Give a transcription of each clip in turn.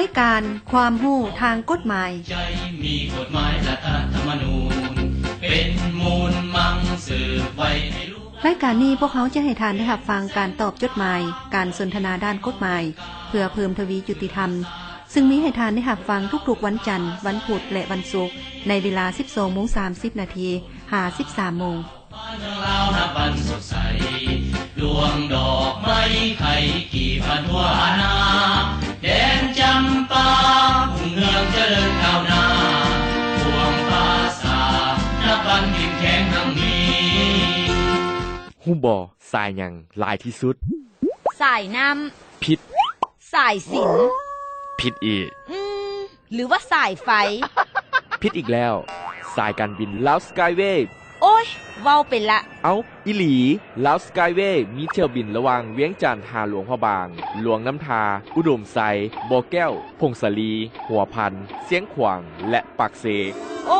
ລາຍການຄວາມຮູ້ທາງກົດໝາຍ. ໃຈມີກົດໝາຍລັດຖະທຳມະນູນ ເປັນມູນມັງສືບໄວ້ໃຫ້ລູກ. ລາຍການນີ້ພວກເຮົາຈະໃຫ້ທ່ານໄດ້ຮັບຟັງການຕອບຈົດໝາຍ, ການສົນທະນາດ້ານກົດໝາຍ ເພື່ອເພີ່ມທະວີຍຸຕິທຳ, ຊຶ່ງມີໃຫ້ທ່ານໄດ້ຮັບຟັງທຸກໆວັນຈັນ, ວັນພຸດ ແລະ ວັນສຸກ ໃນເວລາສິບສອງໂມງສາມສິບນາທີ ຫາສິບສາມໂມງ. ບ້ານເມືອງລາວນັບວັນສົດໃສ ດວງດອກໄມ້ໄຂ່ກີບບານທົ່ວອານາ ແດນຈຳປາຮຸ່ງເຮືອງຈະເລີນກ້າວໜ້າ ປວງປາສາດນັບວັນເຂັ້ມແຂງຮັ່ງມີ. ຮູ້ບໍ່ ສາຍຫຍັງຫຼາຍທີ່ສຸດ? ສາຍນ້ຳ. ຜິດ. ສາຍສິນ. ຜິດອີກ. ອືມ ຫຼືວ່າສາຍໄຟ? ຜິດອີກແລ້ວ. ສາຍການບິນລາວສະກາຍເວ. ໂອ້ຍ ເວົ້າໄປລະ. ເອົ້າ ອີ່ຫຼີ ລາວສະກາຍເວມີຖ້ຽວບິນລະຫວ່າງວຽງຈັນຫາຫຼວງພະບາງ, ຫຼວງນ້ຳທາ, ອຸດົມໄຊ, ບໍ່ແກ້ວ, ຜົ້ງສາລີ, ຫົວພັນ, ຊຽງຂວາງ ແລະ ປາກເຊ. ໂອ້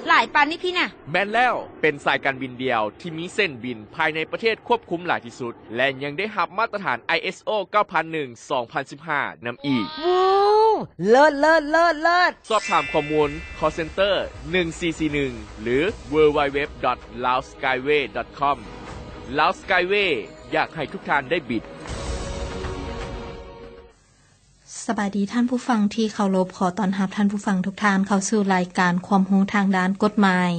ຫຼາຍປານນີ້ພີ້ນະ. ແມ່ນແລ້ວ, ເປັນສາຍການບິນດຽວທີ່ມີເສັ້ນບິນພາຍໃນປະເທດຄວບຄຸມຫຼາຍທີ່ສຸດ ແລະ ຍັງໄດ້ຮັບມາດຕະຖານ ໄອເອສໂອ ເກົ້າພັນໜຶ່ງ ສອງພັນສິບຫ້າ ນຳອີກ. ວ້າວ ເລີດ ເລີດ ເລີດ ເລີດ! ສອບຖາມຂໍ້ມູນ call center ໜຶ່ງສີ່ສີ່ໜຶ່ງ ຫຼື www.laoskyway.com. Laos Skyway ຢາກໃຫ້ທຸກທ່ານໄດ້ບິນ. ສະບາຍດີທ່ານຜູ້ຟັງທີ່ເຄົາລົບ, ຂໍຕ້ອນຮັບທ່ານຜູ້ຟັງທຸກທ່ານເຂົ້າສູ່ລາຍການຄວາມຮູ້ທາງດ້ານກົດໝາຍ,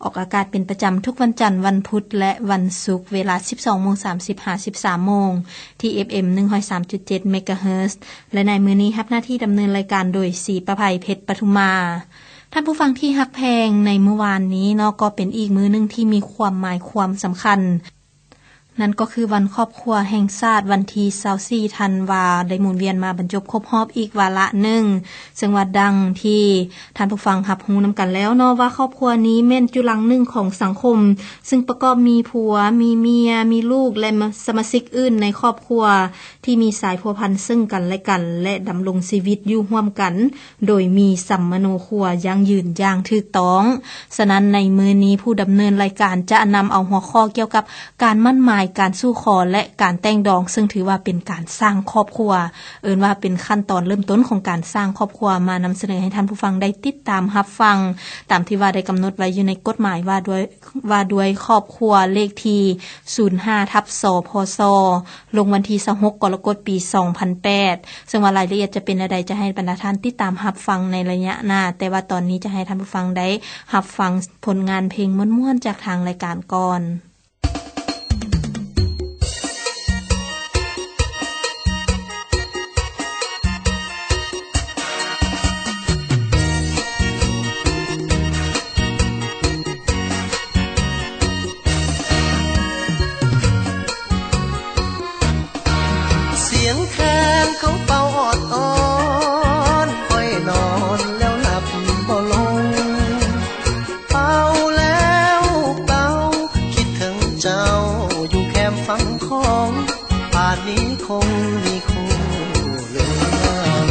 ອອກອາກາດເປັນປະຈຳທຸກວັນຈັນ, ວັນພຸດ ແລະ ວັນສຸກ, ເວລາສິບສອງໂມງສາມສິບ ຫາສິບສາມໂມງ ທີ່ ເອຟເອັມ ໜຶ່ງຮ້ອຍສາມຈຸດເຈັດ ເມກາເຮີດ ແລະ ໃນມື້ນີ້ຮັບໜ້າທີ່ດຳເນີນລາຍການໂດຍ ສີປະໄພ ເພັດປະທຸມມາ. ທ່ານຜູ້ຟັງທີ່ຮັກແພງ, ໃນມື້ວານນີ້ເນາະ ກໍເປັນອີກມື້ໜຶ່ງທີ່ມີຄວາມໝາຍຄວາມສຳຄັນ. ນັ້ນກໍຄືວັນຄອບຄົວແຫ່ງຊາດ ວັນທີຊາວສີ່ທັນວາ ໄດ້ໝູນວຽນມາບັນຈົບຄົບຮອບອີກວາລະໜຶ່ງ, ເຊິ່ງວ່າດັ່ງທີ່ທ່ານຜູ້ຟັງຮັບຮູ້ນຳກັນແລ້ວເນາະ ວ່າຄອບຄົວນີ້ແມ່ນຈຸລັງໜຶ່ງຂອງສັງຄົມ, ເຊິ່ງປະກອບມີຜົວ, ມີເມຍ, ມີລູກ ແລະ ສະມາຊິກອື່ນໃນຄອບຄົວ ທີ່ມີສາຍພົວພັນເຊິ່ງກັນແລະກັນ ແລະ ດຳລົງຊີວິດຢູ່ຮ່ວມກັນ ໂດຍມີສຳມະໂນຄົວຢັ້ງຢືນຢ່າງຖືກຕ້ອງ. ສະນັ້ນ ໃນມື້ນີ້ຜູ້ດຳເນີນລາຍການຈະນຳເອົາຫົວຂໍ້ກ່ຽວກັບການໝັ້ນໝາຍ, ການສູ່ຂໍ ແລະ ການແຕ່ງດອງ, ເຊິ່ງຖືວ່າເປັນການສ້າງຄອບຄົວ, ເອີ້ນວ່າເປັນຂັ້ນຕອນເລີ່ມຕົ້ນຂອງການສ້າງຄອບຄົວ ມານຳສະເໜີໃຫ້ທ່ານຜູ້ຟັງໄດ້ຕິດຕາມຮັບຟັງ, ຕາມທີ່ວ່າໄດ້ກຳນົດໄວ້ຢູ່ໃນກົດໝາຍວ່າດ້ວຍ ວ່າດ້ວຍຄອບຄົວ ເລກທີສູນຫ້າ ທັບ ສພສ ລົງວັນທີຊາວຫົກ ກໍລະກົດ ປີສອງພັນແປດ ເຊິ່ງວ່າລາຍລະອຽດຈະເປັນແນວໃດ ຈະໃຫ້ບັນດາທ່ານຕິດຕາມຮັບຟັງໃນໄລຍະໜ້າ, ແຕ່ວ່າຕອນນີ້ຈະໃຫ້ທ່ານຜູ້ຟັງໄດ້ຮັບຟັງຜົນງານເພງມ່ວນໆ ຈາກທາງລາຍການກ່ອນ. ສຽງແຄນເຂົາເປົ່າອອດອອນ ຂ້ອຍນອນແລ້ວຫຼັບບໍ່ລົງ. ເປົ່າແລ້ວເປົ່າ ຄິດເຖິງເຈົ້າຢູ່ແຄມຝັ່ງຂອງ ປ່ານນີ້ຄົງມີຄູ່ເຫຼືອງ.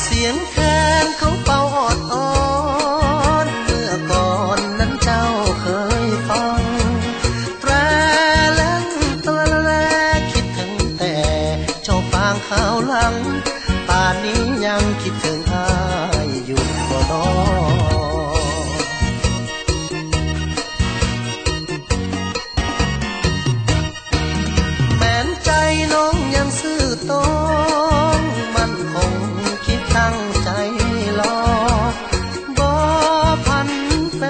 ສຽງແຄນເຂົາເປົ່າອອດອອນ ເມື່ອກ່ອນນັ້ນເຈົ້າເຄີຍຟັງ ແຕຣແລງແຕຣແລ ຄິດເຖິງແຕ່ເຈົ້າປາງຄາວຫຼັງ ປ່ານນີ້ຍັງຄິດເຖິງອ້າຍຢູ່ບໍ່ນໍ? ແມ່ນໃຈນ້ອງຍັງຊື່ຕ້ອງ ໝັ້ນຄົງຄິດຕັ້ງໃຈລອ ບໍ່ຜັນແປ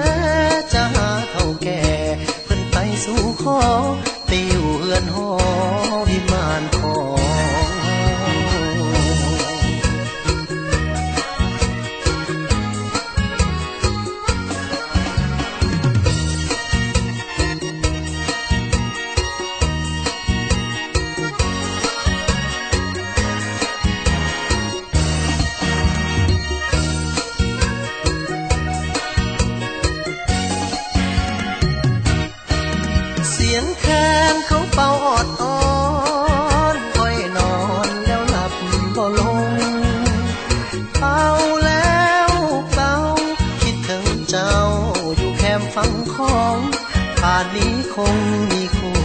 ຈະຫາເຖົ້າແກ່ ເພິ່ນໄປສູ່ຂໍ ຕິວເຮືອນຫໍວິມານຂອງ. ສຽງແຄນເຂົາເປົ່າອອດອອນ ຂ້ອຍນອນແລ້ວຫຼັບບໍ່ລົງ. ເປົ່າແລ້ວເປົ່າ ຄິດເຖິງເຈົ້າຢູ່ແຄມຝັ່ງຂອງ ປ່ານນີ້ຄົງມີຄູ່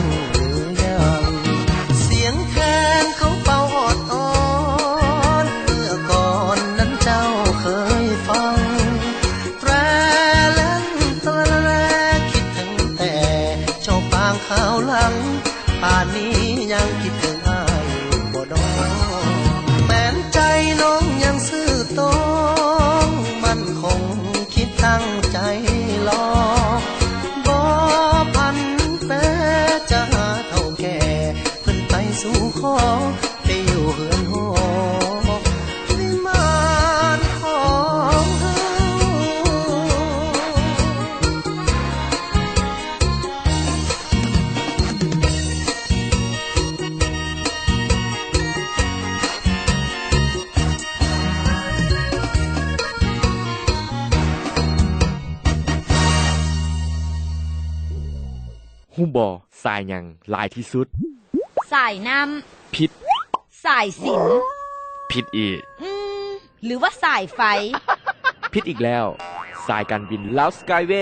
ຮູ້ບໍ່ ສາຍຫຍັງຫຼາຍທີ່ສຸດ? ສາຍນ້ຳ. ຜິດ. ສາຍສິນ. ຜິດອີກ. ອືມ ຫຼືວ່າສາຍໄຟ? ຜິດອີກແລ້ວ. ສາຍການບິນລາວສະກາຍເວ.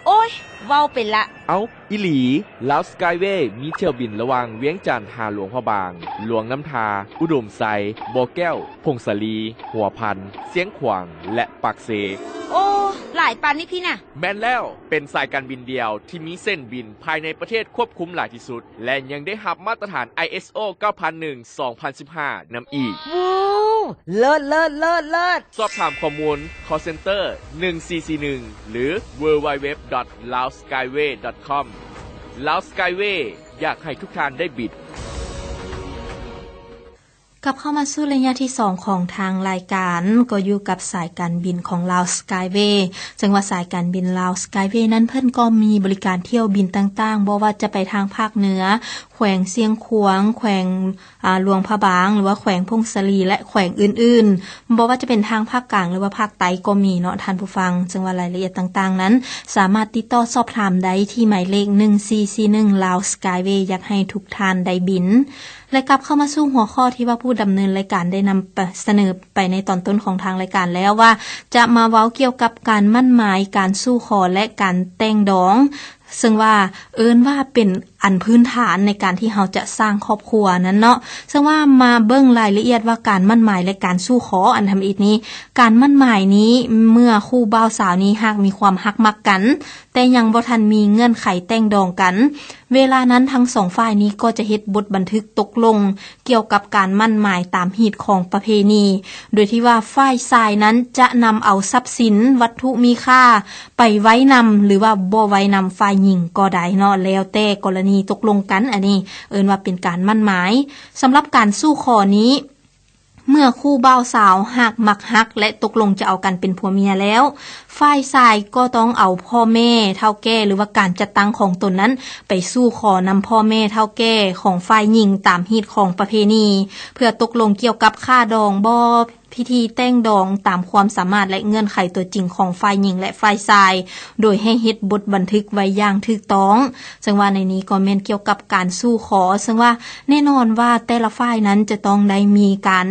ໂອ້ຍ ເວົ້າໄປລະ. ເອົ້າ ອີ່ຫຼີ ລາວສະກາຍເວ ມີຖ້ຽວບິນລະຫວ່າງວຽງຈັນຫາຫຼວງພະບາງ, ຫຼວງນ້ຳທາ, ອຸດົມໄຊ, ບໍ່ແກ້ວ, ຜົ້ງສາລີ, ຫົວພັນ, ຊຽງຂວາງ ແລະ ປາກເຊ. ໂອ້ ຫຼາຍປານນີ້ພີ້ນະ. ແມ່ນແລ້ວ, ເປັນສາຍການບິນດຽວທີ່ມີເສັ້ນບິນພາຍໃນປະເທດຄວບຄຸມຫຼາຍທີ່ສຸດ ແລະ ຍັງໄດ້ຮັບມາດຕະຖານ ໄອເອສໂອ ເກົ້າພັນໜຶ່ງ ສອງພັນສິບຫ້າ ນຳອີກ. ວ້າວ ເລີດ ເລີດ ເລີດ ເລີດ! ສອບຖາມຂໍ້ມູນ call center ໜຶ່ງສີ່ສີ່ໜຶ່ງ ຫຼື www.laoskyway.com. Laos Skyway ຢາກໃຫ້ທຸກທ່ານໄດ້ບິນ. ກັບເຂົ້າມາສູ່ໄລຍະທີສອງຂອງທາງລາຍການ, ກໍຢູ່ກັບສາຍການບິນຂອງ Laos Skyway, ເຊິ່ງວ່າສາຍການບິນ Laos Skyway ນັ້ນ ເພິ່ນກໍມີບໍລິການຖ້ຽວບິນຕ່າງໆ, ບໍ່ວ່າຈະໄປທາງພາກເໜືອ, ແຂວງຊຽງຂວາງ, ແຂວງ ອາ ຫຼວງພະບາງ ຫຼືວ່າແຂວງຜົ້ງສາລີ ແລະ ແຂວງອື່ນໆ, ບໍ່ວ່າຈະເປັນທາງພາກກາງ ຫຼືວ່າພາກໃຕ້ກໍມີເນາະທ່ານຜູ້ຟັງ. ເຊິ່ງວ່າລາຍລະອຽດຕ່າງໆນັ້ນ ສາມາດຕິດຕໍ່ສອບຖາມໄດ້ທີ່ໝາຍເລກ ໜຶ່ງສີ່ສີ່ໜຶ່ງ Laos Skyway ຢາກໃຫ້ທຸກທ່ານໄດ້ບິນ. ແລະ ກັບເຂົ້າມາສູ່ຫົວຂໍ້ທີ່ວ່າຜູ້ດຳເນີນລາຍການໄດ້ນຳສະເໜີໄປໃນຕອນຕົ້ນຂອງທາງລາຍການແລ້ວວ່າ ຈະມາເວົ້າກ່ຽວກັບການໝັ້ນໝາຍ, ການສູ່ຂໍ ແລະ ການແຕ່ງດອງ, ເຊິ່ງວ່າເອີ້ນວ່າເປັນອັນພື້ນຖານໃນການທີ່ເຮົາຈະສ້າງຄອບຄົວນັ້ນເນາະ. ເຊິ່ງວ່າມາເບິ່ງລາຍລະອຽດວ່າການໝັ້ນໝາຍ ແລະ ການສູ່ຂໍອັນທຳອິດນີ້, ການໝັ້ນໝາຍນີ້ ເມື່ອຄູ່ບ່າວສາວນີ້ຫາກມີຄວາມຮັກມັກກັນ ແຕ່ຍັງບໍ່ທັນມີເງື່ອນໄຂແຕ່ງດອງກັນ, ເວລານັ້ນທັງສອງຝ່າຍນີ້ກໍຈະເຮັດບົດບັນທຶກຕົກລົງ ກ່ຽວກັບການໝັ້ນໝາຍຕາມຮີດຄອງປະເພນີ, ໂດຍທີ່ວ່າຝ່າຍຊາຍນັ້ນຈະນຳເອົາຊັບສິນວັດຖຸມີຄ່າໄປໄວ້ນຳ ຫຼືວ່າບໍ່ໄວ້ນຳຝ່າຍຍິງກໍໄດ້ເນາະ, ແລ້ວແຕ່ກໍລະນີຕົກລົງກັນ. ອັນນີ້ເອີ້ນວ່າເປັນການໝັ້ນໝາຍ. ສຳລັບການສູ່ຂໍນີ້ ເມື່ອຄູ່ບ່າວສາວຫາກມັກຮັກ ແລະ ຕົກລົງຈະເອົາກັນເປັນຜົວເມຍແລ້ວ, ຝ່າຍຊາຍກໍຕ້ອງເອົາພໍ່ແມ່ເຖົ້າແກ່ ຫຼືວ່າການຈັດຕັ້ງຂອງຕົນນັ້ນ ໄປສູ່ຂໍນຳພໍ່ແມ່ເຖົ້າແກ່ຂອງຝ່າຍຍິງຕາມຮີດຄອງປະເພນີ ເພື່ອຕົກລົງກ່ຽວກັບຄ່າດອງບໍ, ພິທີແຕ່ງດອງຕາມຄວາມສາມາດ ແລະ ເງື່ອນໄຂຕົວຈິງຂອງຝ່າຍຍິງ ແລະ ຝ່າຍຊາຍ, ໂດຍໃຫ້ເຮັດບົດບັນທຶກໄວ້ຢ່າງຖືກຕ້ອງ. ເຊິ່ງວ່າໃນນີ້ກໍແມ່ນກ່ຽວກັບການສູ່ຂໍ, ເຊິ່ງວ່າແນ່ນອນວ່າແຕ່ລະຝ່າຍນັ້ນຈະຕ້ອງໄດ້ມີການ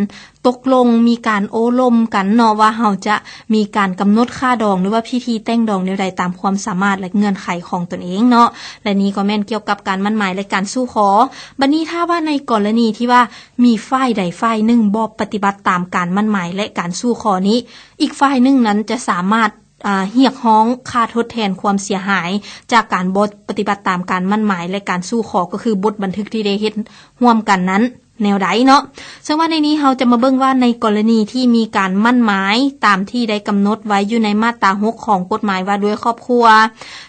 ຕົກລົງ ມີການໂອ້ລົມກັນເນາະ ວ່າເຮົາຈະມີການກຳນົດຄ່າດອງ ຫຼືວ່າພິທີແຕ່ງດອງແນວໃດຕາມຄວາມສາມາດ ແລະ ເງື່ອນໄຂຂອງຕົນເອງເນາະ. ແລະ ນີ້ກໍແມ່ນກ່ຽວກັບການໝັ້ນໝາຍ ແລະ ການສູ່ຂໍ. ບັດນີ້ຖ້າວ່າໃນກໍລະນີທີ່ວ່າມີຝ່າຍໃດຝ່າຍໜຶ່ງບໍ່ປະຕິບັດຕາມການໝັ້ນໝາຍ ແລະ ການສູ່ຂໍນີ້, ອີກຝ່າຍໜຶ່ງນັ້ນຈະສາມາດ ອາ ຮຽກຮ້ອງຄ່າທົດແທນຄວາມເສຍຫາຍຈາກການບໍ່ປະຕິບັດຕາມການໝັ້ນໝາຍ ແລະ ການສູ່ຂໍ ກໍຄືບົດບັນທຶກທີ່ໄດ້ເຮັດຮ່ວມກັນນັ້ນ ແນວໃດເນາະ. ເຊິ່ງວ່າໃນນີ້ເຮົາຈະມາເບິ່ງວ່າໃນກໍລະນີທີ່ມີການໝັ້ນໝາຍຕາມທີ່ໄດ້ກຳນົດໄວ້ຢູ່ໃນມາດຕາຫົກຂອງກົດໝາຍວ່າດ້ວຍຄອບຄົວ,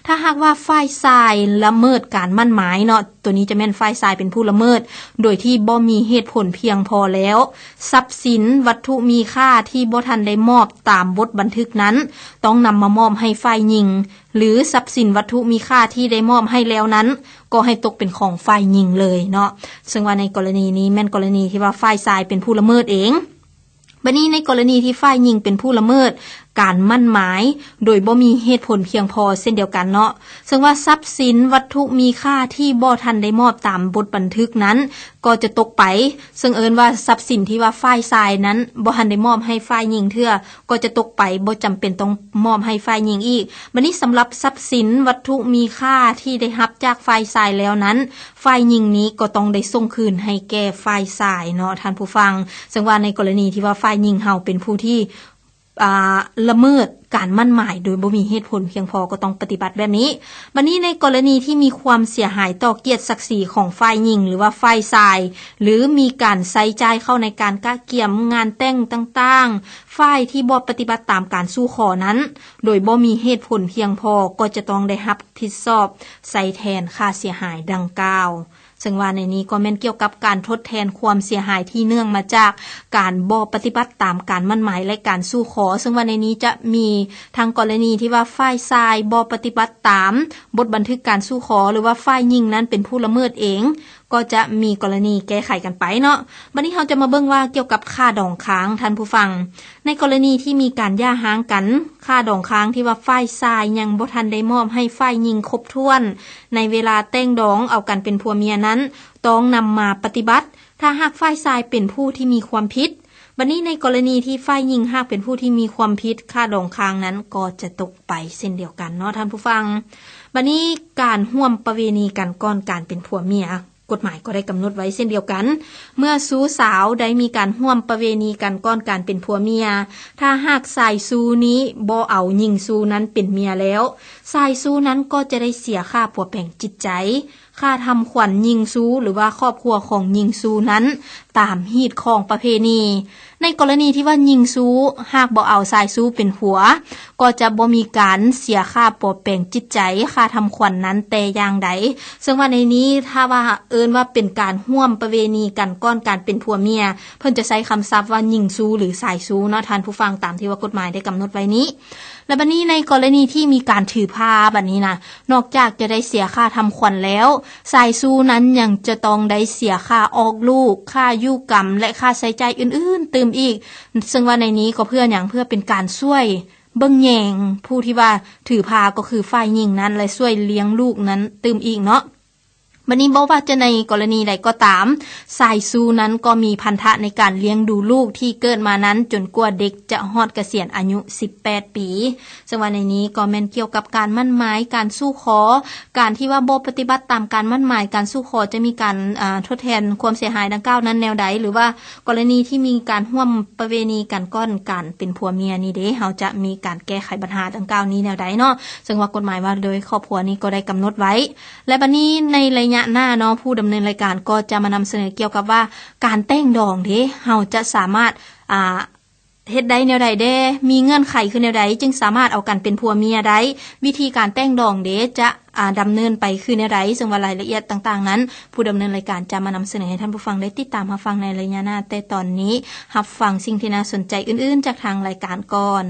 ຖ້າຫາກວ່າຝ່າຍຊາຍລະເມີດການໝັ້ນໝາຍເນາະ, ໂຕນີ້ຈະແມ່ນຝ່າຍຊາຍເປັນຜູ້ລະເມີດ ໂດຍທີ່ບໍ່ມີເຫດຜົນພຽງພໍແລ້ວ, ຊັບສິນວັດຖຸມີຄ່າທີ່ບໍ່ທັນໄດ້ມອບຕາມບົດບັນທຶກນັ້ນ ຕ້ອງນຳມາມອບໃຫ້ຝ່າຍຍິງ ຫຼື ຊັບສິນວັດຖຸມີຄ່າທີ່ໄດ້ມອບໃຫ້ແລ້ວນັ້ນ ກໍໃຫ້ຕົກເປັນຂອງຝ່າຍຍິງເລີຍເນາະ. ເຊິ່ງວ່າໃນກໍລະນີນີ້ແມ່ນກໍລະນີທີ່ວ່າຝ່າຍຊາຍເປັນຜູ້ລະເມີດເອງ. ບັດນີ້ໃນກໍລະນີທີ່ຝ່າຍຍິງເປັນຜູ້ລະເມີດການໝັ້ນໝາຍໂດຍບໍ່ມີເຫດຜົນພຽງພໍເຊັ່ນດຽວກັນເນາະ, ເຊິ່ງວ່າຊັບສິນວັດຖຸມີຄ່າທີ່ບໍ່ທັນໄດ້ມອບຕາມບົດບັນທຶກນັ້ນ ກໍຈະຕົກໄປ, ເຊິ່ງເອີ້ນວ່າຊັບສິນທີ່ວ່າຝ່າຍຊາຍນັ້ນບໍ່ທັນໄດ້ມອບໃຫ້ຝ່າຍຍິງເທື່ອ ກໍຈະຕົກໄປ, ບໍ່ຈຳເປັນຕ້ອງມອບໃຫ້ຝ່າຍຍິງອີກ. ບັດນີ້ສຳລັບຊັບສິນວັດຖຸມີຄ່າທີ່ໄດ້ຮັບຈາກຝ່າຍຊາຍແລ້ວນັ້ນ, ຝ່າຍຍິງນີ້ກໍຕ້ອງໄດ້ສົ່ງຄືນໃຫ້ແກ່ຝ່າຍຊາຍເນາະທ່ານຜູ້ຟັງ. ເຊິ່ງວ່າໃນກໍລະນີທີ່ວ່າຝ່າຍຍິງເຮົາເປັນຜູ້ທີ່ ອ່າ ລະເມີດການໝັ້ນໝາຍໂດຍບໍ່ມີເຫດຜົນພຽງພໍ ກໍຕ້ອງປະຕິບັດແບບນີ້. ບັດນີ້ໃນກໍລະນີທີ່ມີຄວາມເສຍຫາຍຕໍ່ກຽດສັກສີຂອງຝ່າຍຍິງ ຫຼືວ່າຝ່າຍຊາຍ ຫຼືມີການໃຊ້ຈ່າຍເຂົ້າໃນການກະກຽມງານແຕ່ງຕ່າງໆ, ຝ່າຍທີ່ບໍ່ປະຕິບັດຕາມການສູ່ຂໍນັ້ນ ໂດຍບໍ່ມີເຫດຜົນພຽງພໍ ກໍຈະຕ້ອງໄດ້ຮັບຜິດຊອບໃຊ້ແທນຄ່າເສຍຫາຍດັ່ງກ່າວ. ເຊິ່ງວ່າໃນນີ້ກໍແມ່ນກ່ຽວກັບການທົດແທນຄວາມເສຍຫາຍທີ່ເນື່ອງມາຈາກການບໍ່ປະຕິບັດຕາມການໝັ້ນໝາຍ ແລະ ການສູ່ຂໍ, ເຊິ່ງວ່າໃນນີ້ຈະມີທັງກໍລະນີທີ່ວ່າຝ່າຍຊາຍບໍ່ປະຕິບັດຕາມບົດບັນທຶກການສູ່ຂໍ ຫຼືວ່າຝ່າຍຍິງນັ້ນເປັນຜູ້ລະເມີດເອງ, ກໍຈະມີກໍລະນີແກ້ໄຂກັນໄປເນາະ. ບັດນີ້ເຮົາຈະມາເບິ່ງວ່າກ່ຽວກັບຄ່າດອງຄ້າງ ທ່ານຜູ້ຟັງ, ໃນກໍລະນີທີ່ມີການຢ່າຮ້າງກັນ, ຄ່າດອງຄ້າງທີ່ວ່າຝ່າຍຊາຍຍັງບໍ່ທັນໄດ້ມອບໃຫ້ຝ່າຍຍິງຄົບຖ້ວນ ໃນເວລາແຕ່ງດອງເອົາກັນເປັນຜົວເມຍນັ້ນ ຕ້ອງນຳມາປະຕິບັດ ຖ້າຫາກຝ່າຍຊາຍເປັນຜູ້ທີ່ມີຄວາມຜິດ. ບັດນີ້ໃນກໍລະນີທີ່ຝ່າຍຍິງຫາກເປັນຜູ້ທີ່ມີຄວາມຜິດ, ຄ່າດອງຄ້າງນັ້ນກໍຈະຕົກໄປເຊັ່ນດຽວກັນເນາະທ່ານຜູ້ຟັງ. ບັດນີ້ການຮ່ວມປະເວນີກັນກ່ອນການເປັນຜົວເມຍ ກົດໝາຍກໍໄດ້ກຳນົດໄວ້ເຊັ່ນດຽວກັນ. ເມື່ອຊູ້ສາວໄດ້ມີການຮ່ວມປະເວນີກັນກ່ອນການເປັນຜົວເມຍ, ຖ້າຫາກຊາຍຊູ້ນີ້ບໍ່ເອົາຍິງຊູ້ນັ້ນເປັນເມຍແລ້ວ, ຊາຍຊູ້ນັ້ນກໍຈະໄດ້ເສຍຄ່າປົວແປງຈິດໃຈ, ຄ່າທຳຂວັນຍິງຊູ້ ຫຼືວ່າຄອບຄົວຂອງຍິງຊູ້ນັ້ນ ຕາມຮີດຄອງປະເພນີ. ໃນກໍລະນີທີ່ວ່າຍິງຊູ້ຫາກບໍ່ເອົາຊາຍຊູ້ເປັນຜົວ ກໍຈະບໍ່ມີການເສຍຄ່າປົວແປງຈິດໃຈ, ຄ່າທຳຂວັນນັ້ນແຕ່ຢ່າງໃດ. ເຊິ່ງວ່າໃນນີ້ ຖ້າວ່າເອີ້ນວ່າເປັນການຮ່ວມປະເວນີກັນກ່ອນການເປັນຜົວເມຍ, ເພິ່ນຈະໃຊ້ຄຳສັບວ່າຍິງຊູ້ ຫຼື ຊາຍຊູ້ເນາະທ່ານຜູ້ຟັງ, ຕາມທີ່ວ່າກົດໝາຍໄດ້ກຳນົດໄວ້ນີ້. ແລະ ບັດນີ້ໃນກໍລະນີທີ່ມີການຖືພາ ບັດນີ້ນະ, ນອກຈາກຈະໄດ້ເສຍຄ່າທຳຂວັນແລ້ວ, ຊາຍຊູ້ນັ້ນຍັງຈະຕ້ອງໄດ້ເສຍຄ່າອອກລູກ, ຄ່າຢູ່ກຳ ແລະ ຄ່າໃຊ້ຈ່າຍອື່ນໆຕື່ມອີກ, ເຊິ່ງວ່າໃນນີ້ກໍເພື່ອຫຍັງ? ເພື່ອເປັນການຊ່ວຍເບິ່ງແຍງຜູ້ທີ່ວ່າຖືພາ ກໍຄືຝ່າຍຍິງນັ້ນ ແລະ ຊ່ວຍລ້ຽງລູກນັ້ນຕື່ມອີກເນາະ. ບັດນີ້ບໍ່ວ່າຈະໃນກໍລະນີໃດກໍຕາມ, ຊາຍຊູ້ນັ້ນກໍມີພັນທະໃນການລ້ຽງດູລູກທີ່ເກີດມານັ້ນ ຈົນກວ່າເດັກຈະຮອດກະສຽນອາຍຸສິບແປດປີ. ເຊິ່ງວ່າໃນນີ້ກໍແມ່ນກ່ຽວກັບການໝັ້ນໝາຍ, ການສູ່ຂໍ, ການທີ່ວ່າບໍ່ປະຕິບັດຕາມການໝັ້ນໝາຍ, ການສູ່ຂໍຈະມີການ ອາ ທົດແທນຄວາມເສຍຫາຍດັ່ງກ່າວນັ້ນແນວໃດ, ຫຼືວ່າກໍລະນີທີ່ມີການຮ່ວມປະເວນີກັນກ່ອນການເປັນຜົວເມຍນີ້ເດ, ເຮົາຈະມີການແກ້ໄຂບັນຫາດັ່ງກ່າວນີ້ແນວໃດເນາະ. ເຊິ່ງວ່າກົດໝາຍວ່າໂດຍຄອບຄົວນີ້ກໍໄດ້ກຳນົດໄວ້. ແລະ ບັດນີ້ໃນໄລຍະໜ້າເນາະ, ຜູ້ດຳເນີນລາຍການກໍຈະມານຳສະເໜີກ່ຽວກັບວ່າ ການແຕ່ງດອງເດ, ເຮົາຈະສາມາດ ອາ ເຮັດໄດ້ແນວໃດແດ່? ມີເງື່ອນໄຂຄືແນວໃດຈຶ່ງສາມາດເອົາກັນເປັນຜົວເມຍໄດ້? ວິທີການແຕ່ງດອງເດ ຈະ ອາ ດຳເນີນໄປຄືແນວໃດ? ເຊິ່ງວ່າລາຍລະອຽດຕ່າງໆນັ້ນ ຜູ້ດຳເນີນລາຍການຈະມານຳສະເໜີໃຫ້ທ່ານຜູ້ຟັງໄດ້ຕິດຕາມຮັບຟັງໃນໄລຍະໜ້າ, ແຕ່ຕອນນີ້ຮັບຟັງສິ່ງທີ່ໜ້າສົນໃຈອື່ນໆຈາກທາງລາຍການກ່ອນ.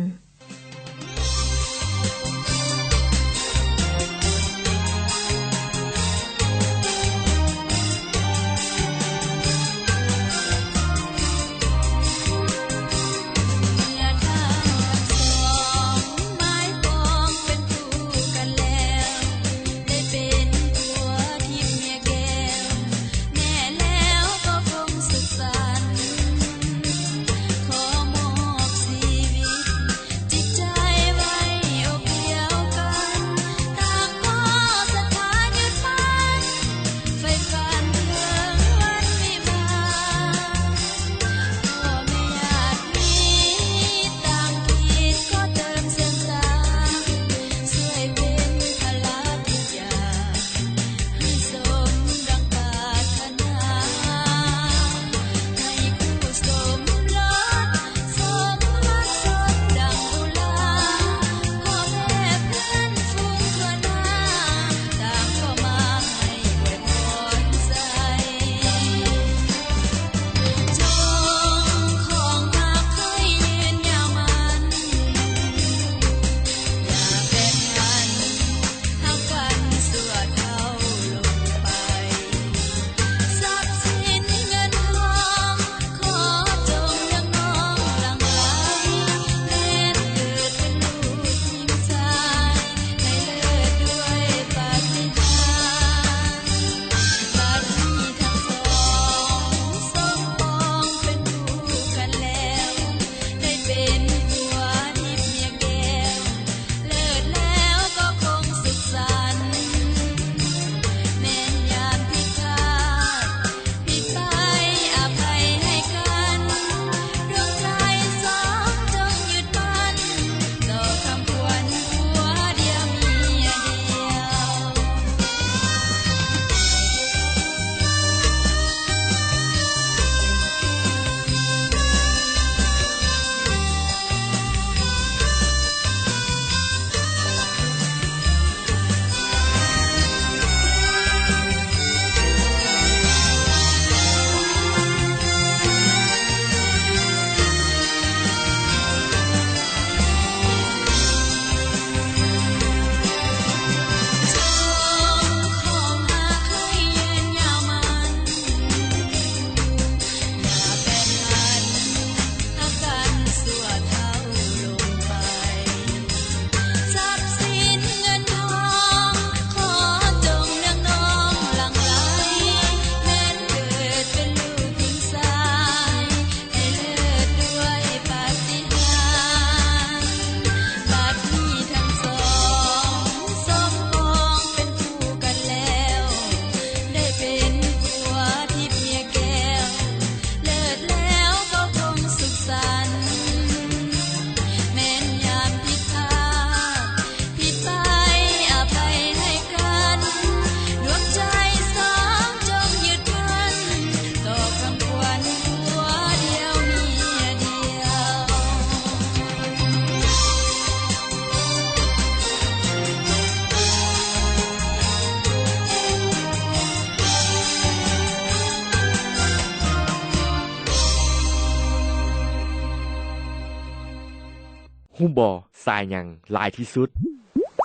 ຮູ້ບໍ່ ສາຍຫຍັງຫຼາຍທີ່ສຸດ?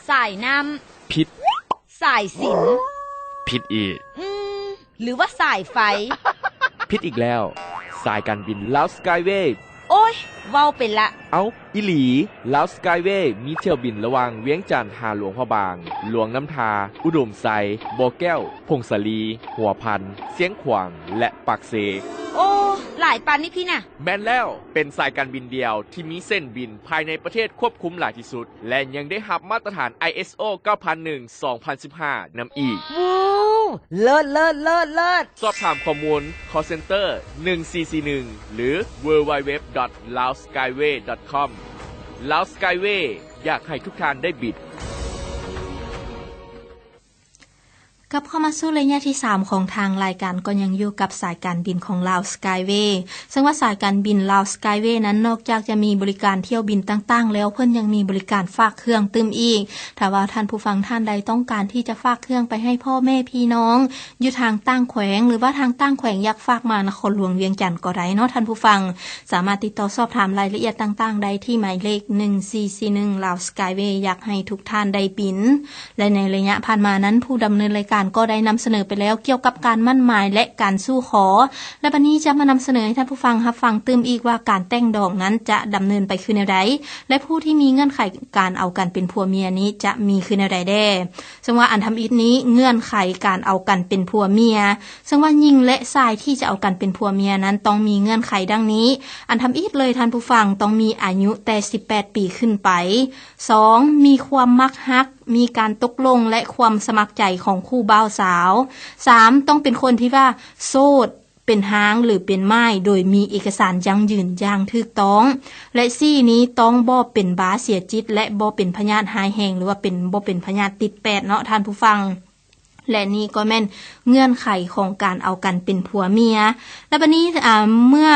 ສາຍນ້ຳ. ຜິດ. ສາຍສິນ. ຜິດອີກ. ອືມ ຫຼືວ່າສາຍໄຟ? ຜິດອີກແລ້ວ. ສາຍການບິນລາວສະກາຍເວ. ໂອ້ຍ ເວົ້າໄປລະ. ເອົ້າ ອີ່ຫຼີ, ລາວສະກາຍເວມີຖ້ຽວບິນລະຫວ່າງວຽງຈັນຫາຫຼວງພະບາງ, ຫຼວງນ້ຳທາ, ອຸດົມໄຊ, ບໍ່ແກ້ວ, ຜົ້ງສາລີ, ຫົວພັນ, ຊຽງຂວາງ ແລະ ປາກເຊ. ໂອ້ ຫຼາຍປານນີ້ພີ້ນະ. ແມ່ນແລ້ວ, ເປັນສາຍການບິນດຽວທີ່ມີເສັ້ນບິນພາຍໃນປະເທດຄວບຄຸມຫຼາຍທີ່ສຸດ ແລະ ຍັງໄດ້ຮັບມາດຕະຖານ ໄອເອສໂອ ເກົ້າພັນໜຶ່ງ ສອງພັນສິບຫ້າ ນຳອີກ. ວ້າວ ເລີດ ເລີດ ເລີດ ເລີດ! ສອບຖາມຂໍ້ມູນ call center ໜຶ່ງສີ່ສີ່ໜຶ່ງ ຫຼື www.laoskyway.com. Lao Skyway ຢາກໃຫ້ທຸກທ່ານໄດ້ບິນ. ກັບເຂົ້າມາສູ່ໄລຍະທີສາມຂອງທາງລາຍການ ກໍຍັງຢູ່ກັບສາຍການບິນຂອງ Lao Skyway. ເຊິ່ງວ່າສາຍການບິນ Lao Skyway ນັ້ນ ນອກຈາກຈະມີບໍລິການຖ້ຽວບິນຕ່າງໆແລ້ວ, ເພິ່ນຍັງມີບໍລິການຝາກເຄື່ອງຕື່ມອີກ. ຖ້າວ່າທ່ານຜູ້ຟັງທ່ານໃດຕ້ອງການທີ່ຈະຝາກເຄື່ອງໄປໃຫ້ພໍ່ແມ່ພີ່ນ້ອງຢູ່ທາງຕ່າງແຂວງ ຫຼືວ່າທາງຕ່າງແຂວງຢາກຝາກມານະຄອນຫຼວງວຽງຈັນກໍໄດ້ເນາະທ່ານຜູ້ຟັງ. ສາມາດຕິດຕໍ່ສອບຖາມລາຍລະອຽດຕ່າງໆໄດ້ທີ່ໝາຍເລກ ໜຶ່ງສີ່ສີ່ໜຶ່ງ Lao Skyway ຢາກໃຫ້ທຸກທ່ານໄດ້ບິນ. ແລະ ໃນໄລຍະຜ່ານມານັ້ນ ຜູ້ດຳເນີນລາຍການກໍໄດ້ນຳສະເໜີໄປແລ້ວກ່ຽວກັບການໝັ້ນໝາຍ ແລະ ການສູ່ຂໍ. ແລະ ບັດນີ້ຈະມານຳສະເໜີໃຫ້ທ່ານຜູ້ຟັງຮັບຟັງຕື່ມອີກວ່າ ການແຕ່ງດອງນັ້ນຈະດຳເນີນໄປຄືແນວໃດ ແລະ ຜູ້ທີ່ມີເງື່ອນໄຂການເອົາກັນເປັນຜົວເມຍນີ້ຈະມີຄືແນວໃດແດ່. ເຊິ່ງວ່າອັນທຳອິດນີ້ ເງື່ອນໄຂການເອົາກັນເປັນຜົວເມຍ, ເຊິ່ງວ່າຍິງ ແລະ ຊາຍທີ່ຈະເອົາກັນເປັນຜົວເມຍນັ້ນ ຕ້ອງມີເງື່ອນໄຂດັ່ງນີ້. ອັນທຳອິດເລີຍທ່ານຜູ້ຟັງ ຕ້ອງມີອາຍຸແຕ່ສິບແປດປີຂຶ້ນໄປ. ສອງ ມີຄວາມມັກຮັກ, ມີການຕົກລົງ ແລະ ຄວາມສະໝັກໃຈຂອງຄູ່ບ່າວສາວ. ສາມ ຕ້ອງເປັນຄົນທີ່ວ່າໂສດ ເປັນຮ້າງ ຫຼື ເປັນໝ້າຍ ໂດຍມີເອກະສານຢັ້ງຢືນຢ່າງຖືກຕ້ອງ. ແລະ ສີ່ນີ້ຕ້ອງບໍ່ເປັນບ້າເສຍຈິດ ແລະ ບໍ່ເປັນພະຍາດຮ້າຍແຮງ ຫຼືວ່າເປັນ ບໍ່ເປັນພະຍາດຕິດແປດເນາະທ່ານຜູ້ຟັງ. ແລະ ນີ້ກໍແມ່ນເງື່ອນໄຂຂອງການເອົາກັນເປັນຜົວເມຍ. ແລະ ບັດນີ້ ອາ ເມື່ອ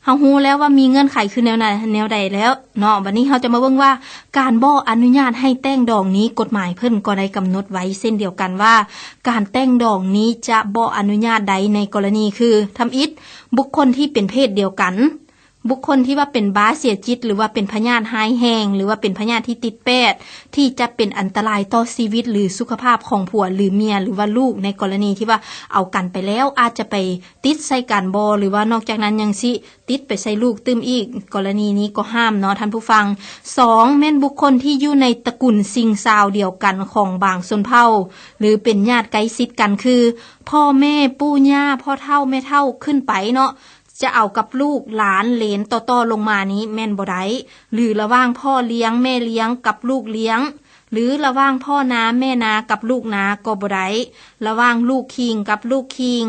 ເຮົາຮູ້ແລ້ວວ່າມີເງື່ອນໄຂຄືແນວໃດ ແນວໃດແລ້ວເນາະ, ບັດນີ້ເຮົາຈະມາເບິ່ງວ່າ ການບໍ່ອະນຸຍາດໃຫ້ແຕ່ງດອງນີ້ ກົດໝາຍເພິ່ນກໍໄດ້ກຳນົດໄວ້ເຊັ່ນດຽວກັນວ່າ ການແຕ່ງດອງນີ້ຈະບໍ່ອະນຸຍາດໄດ້ໃນກໍລະນີຄື ທຳອິດ ບຸກຄົນທີ່ເປັນເພດດຽວກັນ, ບຸກຄົນທີ່ວ່າເປັນບ້າເສຍຈິດ ຫຼືວ່າເປັນພະຍາດຮ້າຍແຮງ ຫຼືວ່າເປັນພະຍາດທີ່ຕິດແປດ ທີ່ຈະເປັນອັນຕະລາຍຕໍ່ຊີວິດ ຫຼື ສຸຂະພາບຂອງຜົວ ຫຼື ເມຍ ຫຼືວ່າລູກ ໃນກໍລະນີທີ່ວ່າເອົາກັນໄປແລ້ວ ອາດຈະໄປຕິດໃສ່ກັນບໍ່ ຫຼືວ່ານອກຈາກນັ້ນຍັງຊິຕິດໄປໃສ່ລູກຕື່ມອີກ, ກໍລະນີນີ້ກໍຫ້າມເນາະທ່ານຜູ້ຟັງ. ສອງ ແມ່ນບຸກຄົນທີ່ຢູ່ໃນຕະກຸນຊິງຊາວດຽວກັນຂອງບາງຊົນເຜົ່າ ຫຼື ເປັນຍາດໃກ້ຊິດກັນ ຄື ພໍ່ແມ່ ປູ່ຍ່າ ພໍ່ເຖົ້າ ແມ່ເຖົ້າ ຂຶ້ນໄປເນາະ ຈະເອົາກັບລູກ ຫຼານ ເຫຼນ ຕໍ່ໆລົງມານີ້ແມ່ນບໍ່ໄດ້ ຫຼື ລະຫວ່າງພໍ່ລ້ຽງ ແມ່ລ້ຽງ ກັບລູກລ້ຽງ ຫຼື ລະຫວ່າງພໍ່ນາ ແມ່ນາ ກັບລູກນາກໍບໍ່ໄດ້, ລະຫວ່າງລູກຄີງ ກັບລູກຄີງ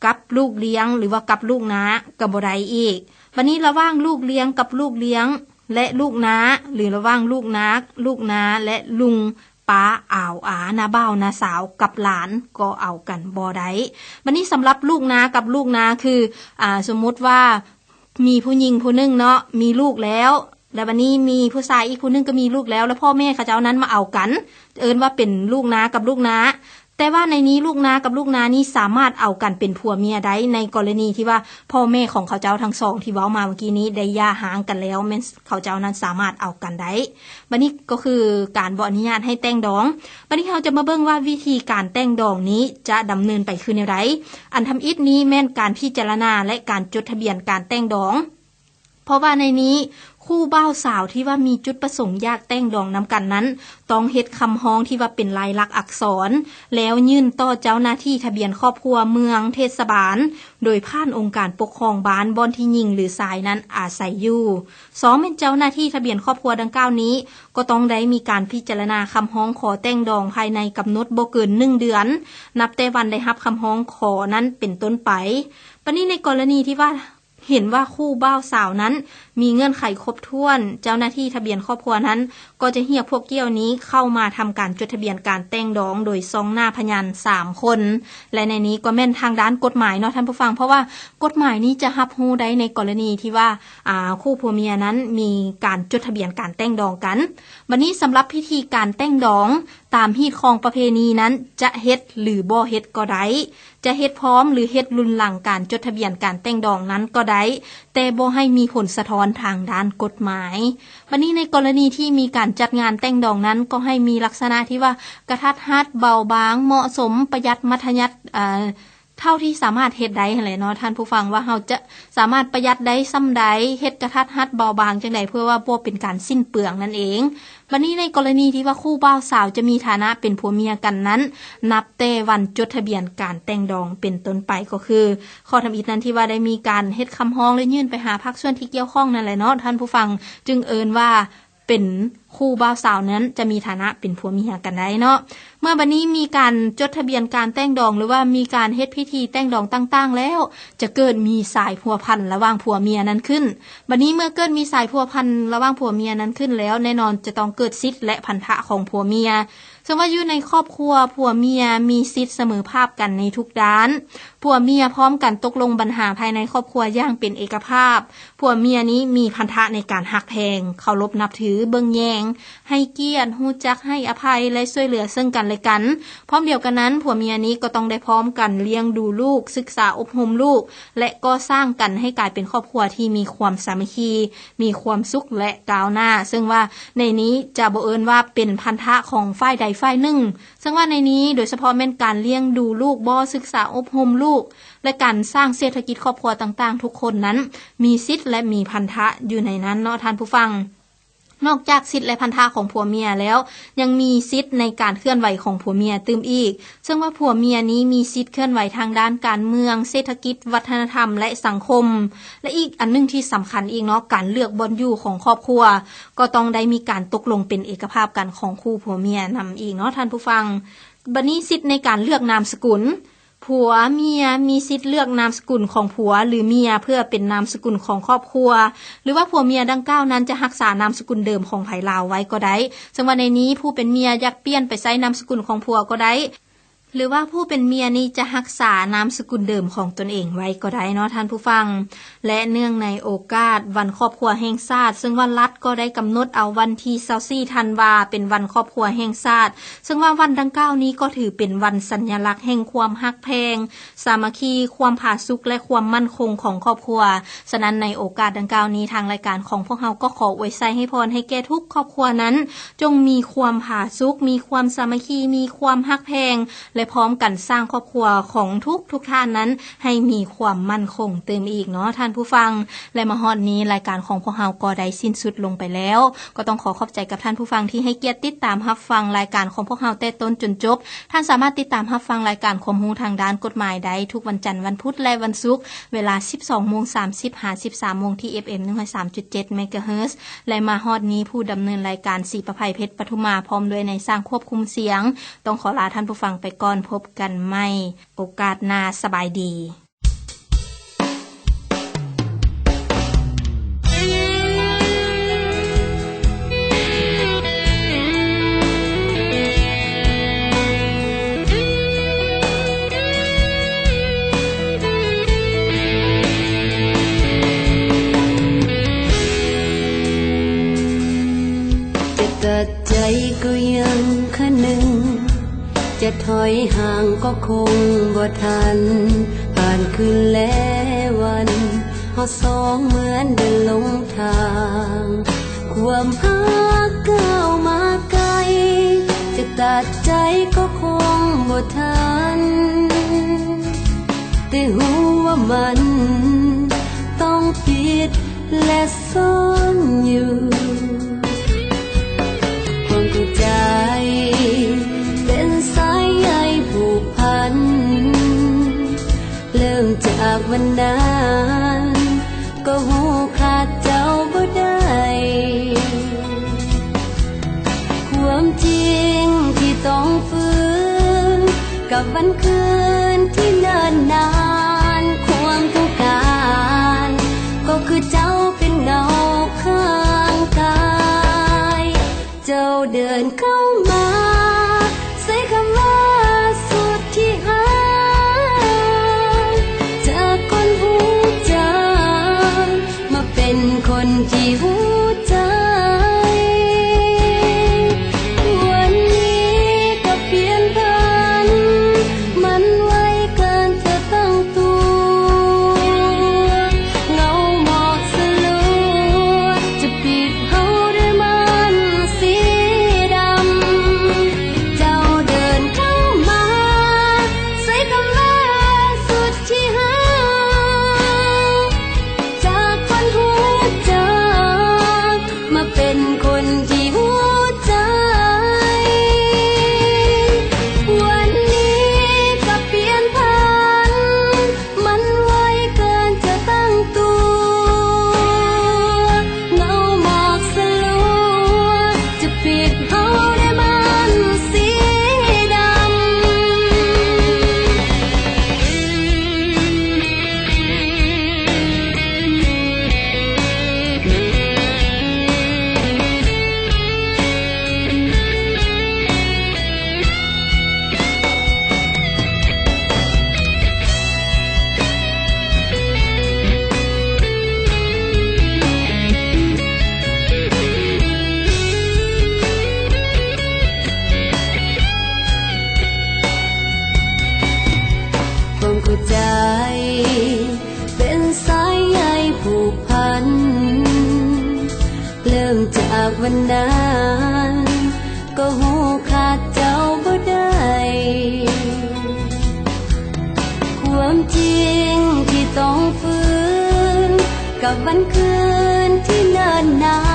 ກັບລູກລ້ຽງ ຫຼືວ່າກັບລູກນາກໍບໍ່ໄດ້ອີກ. ບັດນີ້ລະຫວ່າງລູກລ້ຽງກັບລູກລ້ຽງ ແລະ ລູກນາ ຫຼື ລະຫວ່າງລູກນາ ລູກນາ ແລະ ລຸງ ປ້າ ອາວ ອາ ນ້າບ່າວ ນ້າສາວ ກັບຫຼານກໍເອົາກັນບໍ່ໄດ້. ບັດນີ້ສຳລັບລູກນາກັບລູກນາ ຄື ອາ ສົມມຸດວ່າມີຜູ້ຍິງຜູ້ໜຶ່ງເນາະ ມີລູກແລ້ວ ແລ້ວບັດນີ້ມີຜູ້ຊາຍອີກຜູ້ໜຶ່ງກໍມີລູກແລ້ວ ແລ້ວພໍ່ແມ່ເຂົາເຈົ້ານັ້ນມາເອົາກັນ ເອີ້ນວ່າເປັນລູກນາກັບລູກນາ. ແຕ່ວ່າໃນນີ້ລູກນາກັບລູກນານີ້ສາມາດເອົາກັນເປັນຜົວເມຍໄດ້ ໃນກໍລະນີທີ່ວ່າພໍ່ແມ່ຂອງເຂົາເຈົ້າທັງສອງທີ່ເວົ້າມາເມື່ອກີ້ນີ້ໄດ້ຢ່າຮ້າງກັນແລ້ວ ແມ່ນເຂົາເຈົ້ານັ້ນສາມາດເອົາກັນໄດ້. ບັດນີ້ກໍຄືການບໍ່ອະນຸຍາດໃຫ້ແຕ່ງດອງ. ບັດນີ້ເຮົາຈະມາເບິ່ງວ່າວິທີການແຕ່ງດອງນີ້ຈະດຳເນີນໄປຄືແນວໃດ. ອັນທຳອິດນີ້ແມ່ນການພິຈາລະນາ ແລະ ການຈົດທະບຽນການແຕ່ງດອງ. ເພາະວ່າໃນນີ້ຄູ່ບ່າວສາວທີ່ວ່າມີຈຸດປະສົງຢາກແຕ່ງດອງນຳກັນນັ້ນ ຕ້ອງເຮັດຄຳຮ້ອງທີ່ວ່າເປັນລາຍລັກອັກສອນ ແລ້ວຍື່ນຕໍ່ເຈົ້າໜ້າທີ່ທະບຽນຄອບຄົວເມືອງເທດສະບານ ໂດຍຜ່ານອົງການປົກຄອງບ້ານບ່ອນທີ່ຍິງ ຫຼື ຊາຍນັ້ນອາໄສຢູ່. ສອງ ແມ່ນເຈົ້າໜ້າທີ່ທະບຽນຄອບຄົວດັ່ງກ່າວນີ້ ກໍຕ້ອງໄດ້ມີການພິຈາລະນາຄຳຮ້ອງຂໍແຕ່ງດອງພາຍໃນກຳນົດບໍ່ເກີນໜຶ່ງເດືອນ ນັບແຕ່ວັນໄດ້ຮັບຄຳຮ້ອງຂໍນັ້ນເປັນຕົ້ນໄປ. ບັດນີ້ໃນກໍລະນີທີ່ວ່າ ເຫັນວ່າຄູ່ບ່າວສາວນັ້ນມີເງື່ອນໄຂຄົບຖ້ວນ ເຈົ້າໜ້າທີ່ທະບຽນຄອບຄົວນັ້ນກໍຈະຮຽກພວກກ່ຽວນີ້ເຂົ້າມາທຳການຈົດທະບຽນການແຕ່ງດອງໂດຍສ່ອງໜ້າພະຍານສາມຄົນ ແລະ ໃນນີ້ກໍແມ່ນທາງດ້ານກົດໝາຍເນາະທ່ານຜູ້ຟັງ ເພາະວ່າກົດໝາຍນີ້ຈະຮັບຮູ້ໄດ້ໃນກໍລະນີທີ່ວ່າ ອາ ຄູ່ຜົວເມຍນັ້ນມີການຈົດທະບຽນການແຕ່ງດອງກັນ. ບັດນີ້ສຳລັບພິທີການແຕ່ງດອງ ຕາມຮີດຄອງປະເພນີນັ້ນ ຈະເຮັດ ຫຼື ບໍ່ເຮັດກໍໄດ້, ຈະເຮັດພ້ອມ ຫຼື ເຮັດລຸນຫຼັງການຈົດທະບຽນການແຕ່ງດອງນັ້ນກໍໄດ້, ແຕ່ບໍ່ໃຫ້ມີຜົນສະທ້ອນທາງດ້ານກົດໝາຍ. ບັດນີ້ໃນກໍລະນີທີ່ມີການຈັດງານແຕ່ງດອງນັ້ນ ກໍໃຫ້ມີລັກສະນະທີ່ວ່າກະທັດຮັດ, ເບົາບາງ, ເໝາະສົມ, ປະຢັດ, ມັດທະຍັດ, ເອີ ເທົ່າທີ່ສາມາດເຮັດໄດ້ຫັ້ນແຫຼະເນາະທ່ານຜູ້ຟັງ ວ່າເຮົາຈະສາມາດປະຢັດໄດ້ສ່ຳໃດ, ເຮັດກະທັດຮັດເບົາບາງຈັ່ງໃດ ເພື່ອວ່າບໍ່ເປັນການສິ້ນເປືອງນັ້ນເອງ. ບັດນີ້ໃນກໍລະນີທີ່ວ່າຄູ່ບ່າວສາວຈະມີຖານະເປັນຜົວເມຍກັນນັ້ນ ນັບແຕ່ວັນຈົດທະບຽນການແຕ່ງດອງເປັນຕົ້ນໄປ ກໍຄືຂໍ້ທຳອິດນັ້ນທີ່ວ່າໄດ້ມີການເຮັດຄຳຮ້ອງ ແລະ ຍື່ນໄປຫາພາກສ່ວນທີ່ກ່ຽວຂ້ອງນັ້ນແຫຼະເນາະທ່ານຜູ້ຟັງ ຈຶ່ງເອີ້ນວ່າ ເປັນຄູ່ບ່າວສາວນັ້ນຈະມີຖານະເປັນຜົວເມຍກັນໄດ້ເນາະ. ເມື່ອບັດນີ້ມີການຈົດທະບຽນການແຕ່ງດອງ ຫຼືວ່າມີການເຮັດພິທີແຕ່ງດອງຕ່າງໆແລ້ວ ຈະເກີດມີສາຍພົວພັນລະຫວ່າງຜົວເມຍນັ້ນຂຶ້ນ. ບັດນີ້ເມື່ອເກີດມີສາຍພົວພັນລະຫວ່າງຜົວເມຍນັ້ນຂຶ້ນແລ້ວ ແນ່ນອນຈະຕ້ອງເກີດສິດ ແລະ ພັນທະຂອງຜົວເມຍ. ເຊິ່ງວ່າຢູ່ໃນຄອບຄົວ ຜົວເມຍມີສິດສະເໝີພາບກັນໃນທຸກດ້ານ. ຜົວເມຍພ້ອມກັນຕົກລົງບັນຫາພາຍໃນຄອບຄົວຢ່າງເປັນເອກະພາບ. ຜົວເມຍນີ້ມີພັນທະໃນການຮັກແພງ, ເຄົາລົບນັບຖື, ເບິ່ງແຍງ, ໃຫ້ກຽດ, ຮູ້ຈັກໃຫ້ອະໄພ ແລະ ຊ່ວຍເຫຼືອເຊິ່ງກັນແລະກັນ. ພ້ອມດຽວກັນນັ້ນ, ຜົວເມຍນີ້ກໍຕ້ອງໄດ້ພ້ອມກັນລ້ຽງດູລູກ, ສຶກສາອົບຮົມລູກ ແລະ ກໍ່ສ້າງກັນໃຫ້ກາຍເປັນຄອບຄົວທີ່ມີຄວາມສາມັກຄີ, ມີຄວາມສຸກ ແລະ ກ້າວໜ້າ. ເຊິ່ງວ່າໃນນີ້ຈະບໍ່ເອີ້ນວ່າເປັນພັນທະຂອງຝ່າຍໃດຝ່າຍໜຶ່ງ. ເຊິ່ງວ່າໃນນີ້ໂດຍສະເພາະແມ່ນການລ້ຽງດູລູກບໍ, ສຶກສາອົບຮົມລູກ ແລະ ການສ້າງເສດຖະກິດຄອບຄົວຕ່າງໆ ທຸກຄົນນັ້ນມີສິດ ແລະ ມີພັນທະຢູ່ໃນນັ້ນເນາະທ່ານຜູ້ຟັງ. ນອກຈາກສິດ ແລະ ພັນທະຂອງຜົວເມຍແລ້ວ ຍັງມີສິດໃນການເຄື່ອນໄຫວຂອງຜົວເມຍຕື່ມອີກ. ເຊິ່ງວ່າຜົວເມຍນີ້ມີສິດເຄື່ອນໄຫວທາງດ້ານການເມືອງ, ເສດຖະກິດ, ວັດທະນະທຳ ແລະ ສັງຄົມ. ແລະ ອີກອັນໜຶ່ງທີ່ສຳຄັນອີກເນາະ, ການເລືອກບ່ອນຢູ່ຂອງຄອບຄົວ ກໍຕ້ອງໄດ້ມີການຕົກລົງເປັນເອກະພາບກັນຂອງຄູ່ຜົວເມຍນຳອີກເນາະທ່ານຜູ້ຟັງ. ບັດນີ້ສິດໃນການເລືອກນາມສະກຸນ. ຜົວເມຍມີສິດເລືອກນາມສະກຸນຂອງຜົວ ຫຼື ເມຍ ເພື່ອເປັນນາມສະກຸນຂອງຄອບຄົວ ຫຼືວ່າຜົວເມຍດັ່ງກ່າວນັ້ນຈະຮັກສານາມສະກຸນເດີມຂອງໃຜລາວໄວ້ກໍໄດ້. ເຊິ່ງວ່າໃນນີ້ຜູ້ເປັນເມຍຢາກປ່ຽນໄປໃຊ້ນາມສະກຸນຂອງຜົວກໍໄດ້ ຫຼືວ່າຜູ້ເປັນເມຍນີ້ຈະຮັກສານາມສະກຸນເດີມຂອງຕົນເອງໄວ້ກໍໄດ້ເນາະທ່ານຜູ້ຟັງ. ແລະ ເນື່ອງໃນໂອກາດວັນຄອບຄົວແຫ່ງຊາດ ເຊິ່ງວ່າລັດກໍໄດ້ກຳນົດເອົາວັນທີຊາວສີ່ທັນວາເປັນວັນຄອບຄົວແຫ່ງຊາດ ເຊິ່ງວ່າວັນດັ່ງກ່າວນີ້ກໍຖືເປັນວັນສັນຍະລັກແຫ່ງຄວາມຮັກແພງ, ສາມັກຄີ, ຄວາມຜາສຸກ ແລະ ຄວາມໝັ້ນຄົງຂອງຄອບຄົວ. ສະນັ້ນໃນໂອກາດດັ່ງກ່າວນີ້ ທາງລາຍການຂອງພວກເຮົາກໍຂໍອວຍໄຊໃຫ້ພອນໃຫ້ແກ່ທຸກຄອບຄົວນັ້ນ ຈົ່ງມີຄວາມຜາສຸກ, ມີຄວາມສາມັກຄີ, ມີຄວາມຮັກແພງ ແລະ ພ້ອມກັນສ້າງຄອບຄົວຂອງທຸກໆທ່ານນັ້ນ ໃຫ້ມີຄວາມໝັ້ນຄົງຕື່ມອີກເນາະທ່ານຜູ້ຟັງ. ແລະ ມາຮອດນີ້ລາຍການຂອງພວກເຮົາກໍໄດ້ສິ້ນສຸດລົງໄປແລ້ວ. ກໍຕ້ອງຂໍຂອບໃຈກັບທ່ານຜູ້ຟັງທີ່ໃຫ້ກຽດຕິດຕາມຮັບຟັງລາຍການຂອງພວກເຮົາແຕ່ຕົ້ນຈົນຈົບ. ທ່ານສາມາດຕິດຕາມຮັບຟັງລາຍການຄວາມຮູ້ທາງດ້ານກົດໝາຍໄດ້ທຸກວັນຈັນ, ວັນພຸດ ແລະ ວັນສຸກ ເວລາສິບສອງໂມງສາມສິບຫາສິບສາມໂມງທີ່ ເອັຟເອັມ ໜຶ່ງຮ້ອຍສາມຈຸດເຈັດ ເມກາເຮີດ ແລະ ມາຮອດນີ້ຜູ້ດຳເນີນລາຍການ ສີປະໄພ ເພັດປະທຸມາ ພ້ອມດ້ວຍນາຍຊ່າງຄວບຄຸມສຽງ ຕ້ອງຂໍລາທ່ານຜູ້ຟັງໄປກ່ອນ. ພົບກັນໃໝ່ໂອກາດໜ້າ. ສະບາຍດີ. ຈະຕັດໃຈກໍຍັງຄະນຶງ, ຈະຖອຍຫ່າງກໍຄົງບໍ່ທັນ, ຜ່ານຄືນແລະວັນ ເຮົາສອງເໝືອນເດີນຫຼົງທາງ. ຄວາມຮັກກ້າວມາໄກ, ຈະຕັດໃຈກໍຄົງບໍ່ທັນ, ແຕ່ຮູ້ວ່າມັນຕ້ອງປິດ ແລະ ຊອນຢູ່. ຄວາມເຂົ້າໃຈເປັນສາຍໃຍຜູກພັນ, ເລີ່ມຈາກວັນນັ້ນ ກໍຮູ້ຂາດເຈົ້າບໍ່ໄດ້. ຄວາມຈິງທີ່ຕ້ອງຟື້ນ ກັບວັນຄືນທີ່ເນີນນານ, ຄວາມຕ້ອງການກໍຄືເຈົ້າເປັນເງົາຂ້າງກາຍ. ເຈົ້າເດີນເຂົ້າມາ ໃສ່ຄຳວ່າສຸດທີ່ຮັກ, ຈາກຄົນຮູ້ຈັກ ມາເປັນຄົນທີ່ຮູ້ໃຈ. ວັນນີ້ จากวันนั้น ก็ฮู้ขาดเจ้าบ่ได้ ความจริงที่ต้องฝืน กับวันคืนที่เนิ่นนา